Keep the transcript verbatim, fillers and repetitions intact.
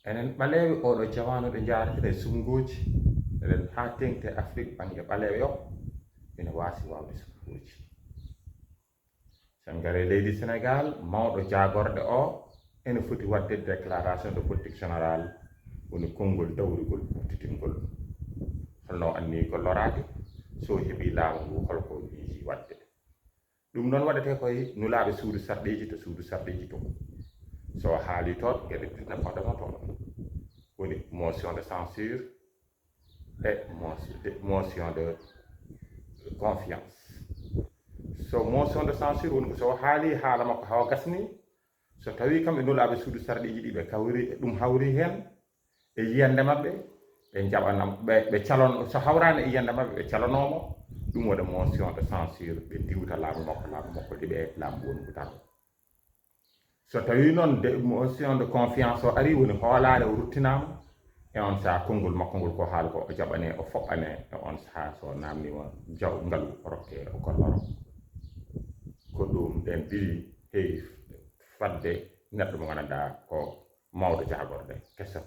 Enen ɓaleeɓe, oɗo jamaanu ɗo njaareten e suɓngooji, eɗen haa teŋti e Afrik bannge ɓaleeɓe o, ina waasi waawde suɓngooji. So en ngarii e leydi Senegaal, mawɗo jaagorɗe o ene foti waɗde déclaration de politique générale, woni konngol dawrugol ɓurtitingol. Holno o anniyi golloraade, so o heɓii laamu ngu, holko o miijii waɗde. Ɗum noon waɗetee ko e nulaaɓe suudu sarɗiiji to suudu sarɗiiji to. So o haalii toon, geɗe ɗiɗi ne fadama toon. Woni motion de censure e mo-, de-, motion de confiance. So motion de censure woni ko so o haalii haala makko haa o gasni, so tawii kamɓe nulaaɓe suudu sarɗiiji ɗi ɓe kawri, ɗum hawri heen e yiyannde maɓɓe, ɓe njaɓana, ɓe, ɓe calon-, so hawraani e yiyannde maɓɓe, ɓe calonoo mo, ɗum woni motion de censure, ɓe diwta laamu makko, laamu makko liɓee, laamu woni ko tan. So tawii noon de motion de confiance o arii, woni hoolaare o ruttinaama, e on sahaa konngol makko ngol ko haali ko o jaɓanee, o foɓɓanee, e on sahaa so naamniima jaw ngalu o rokkee o golloro. Ko ɗum ɗeen ɗiɗi heewi fadde neɗɗo mo nganndanɗaa ko mawɗo jaagorɗe keso.